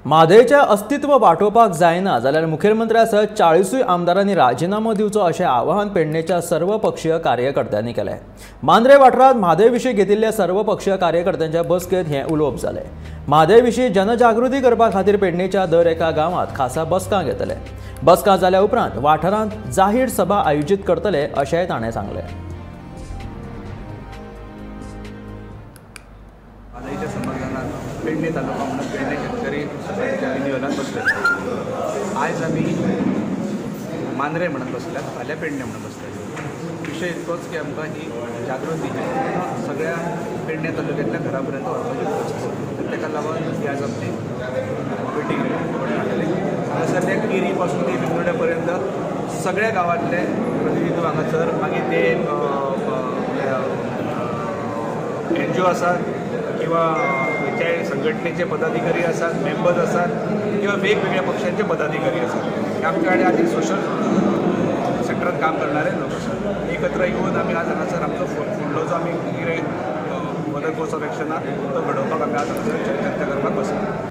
म्हादयचें अस्तित्व वाटोवपाक जायना जाल्यार मुखेलमंत्र्या सह 40 आमदारांनी राजिनामो दिवचो अशें आवाहन पेडणेच्या सर्वपक्षीय कार्यकर्त्यांनी केलें। मांद्रे वाठारांत म्हादय विशीं घेतिल्ल्या सर्वपक्षीय कार्यकर्त्यांच्या बसकेंत हें उलोवप जालें। म्हादय विशीं जनजागृती करपा खातीर पेडणेच्या दर एका गांवांत खासा बसकां घेतले। बसका जाल्या उपरांत वाठारांत जाहीर सभा आयोजीत करतले अशेंय ताणें सांगलें। पेडणे तालुका म्हणून पेडणे शेतकरी सोसायटीच्या नियोजनात बसले। आयज आमी मांद्रे म्हणून बसल्यात, फाल्यां पेडणे म्हणून बसले। विशय इतकोच की आमकां ही जागृती सगळ्या पेडणे तालुक्यांतल्या घरा पर्यंत व्हरपाची गरज आसा। तर ताका लागून ही आज आमची मिटींग जाली। हांगासरल्या केरी पासून ते बेंगुर्ड्या पर्यंत सगळ्या गांवांतले प्रतिनिधी हांगासर, मागीर ते एनजीओ आसात किंवा खंयच्याय संघटनेचे पदाधिकारी आसात, मेंबर्स आसात किंवा वेगवेगळ्या पक्षांचे पदाधिकारी आसात। आमच्या कडेन आनी सोशल सेक्टरान काम करणारे लोक आसात। एकत्र येवन आमी आज हांगासर आमचो फुडलो जो आमी कितें फर्दर कोर्स ऑफ एक्शन आहा तो घडोवपाक आमी आज हांगासर चर्चा करपाक बसला।